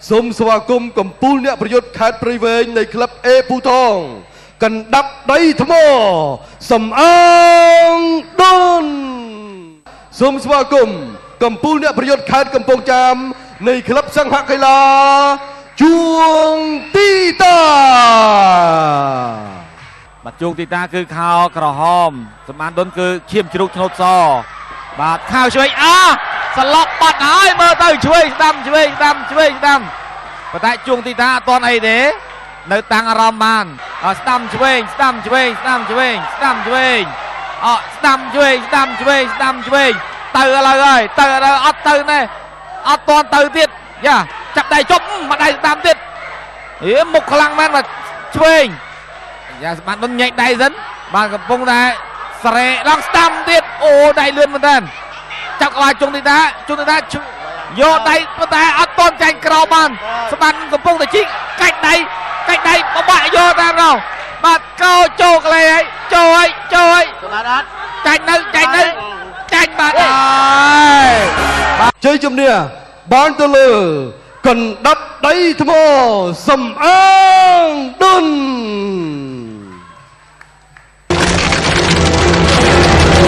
សូមស្វាគមន៍កម្ពូលអ្នកប្រយុទ្ធខេត្តព្រៃវែងនៃក្លឹបអេពូថងកណ្ដាប់ដីថ្មសំអាងដុនសូមស្វាគមន៍កម្ពូលអ្នកប្រយុទ្ធខេត្តកំពង់ចាមនៃក្លឹបសង្ហកីឡាជួងទីតា បាទជោគទីតាគឺខោក្រហមសម្បានដុនគឺឈាមជ្រូកឆ្នោតសបាទខោឆ្វេងអាសន្លប់បាត់ហើយមើលទៅឆ្វេងស្ដាំឆ្វេងស្ដាំឆ្វេងស្ដាំប៉ុន្តែជួងទីតាអត់ទាន់អីទេនៅតាំងអារម្មណ៍បានអស្ដាំឆ្វេងស្ដាំឆ្វេងស្ដាំឆ្វេងស្ដាំឆ្វេងអស្ដាំឆ្វេងស្ដាំឆ្វេងស្ដាំឆ្វេងទៅឥឡូវហើយទៅឥឡូវអត់ទៅណែអត់ទាន់ទៅទៀតយ៉ាចាប់ដៃជប់មកដៃស្ដាំទៀតអេមុខខ្លាំងមែនបាទឆ្វេង យ៉ាសម្បត្តិដុនញែកដៃសិនបាទកំពុងតែស្រែឡើងស្ដាំទៀតអូដៃលឿនមែនតើចាប់ក្បាលជុងទីតាជុងទីតាយកដៃប៉ុន្តែអត់តន់ចាញ់ក្រោមបានសម្បត្តិកំពុងតែជីកកាច់ដៃកាច់ដៃបបាក់យកតាមនោះបាទកោចូលកលេហើយចូលហើយចូលហើយ សម្បត្តិអត់ ចាញ់នៅចាញ់នៅចាញ់បាត់ហើយ ជ័យជំនះបានទៅលើកណ្ដាប់ដីថ្មសំអាងដុន។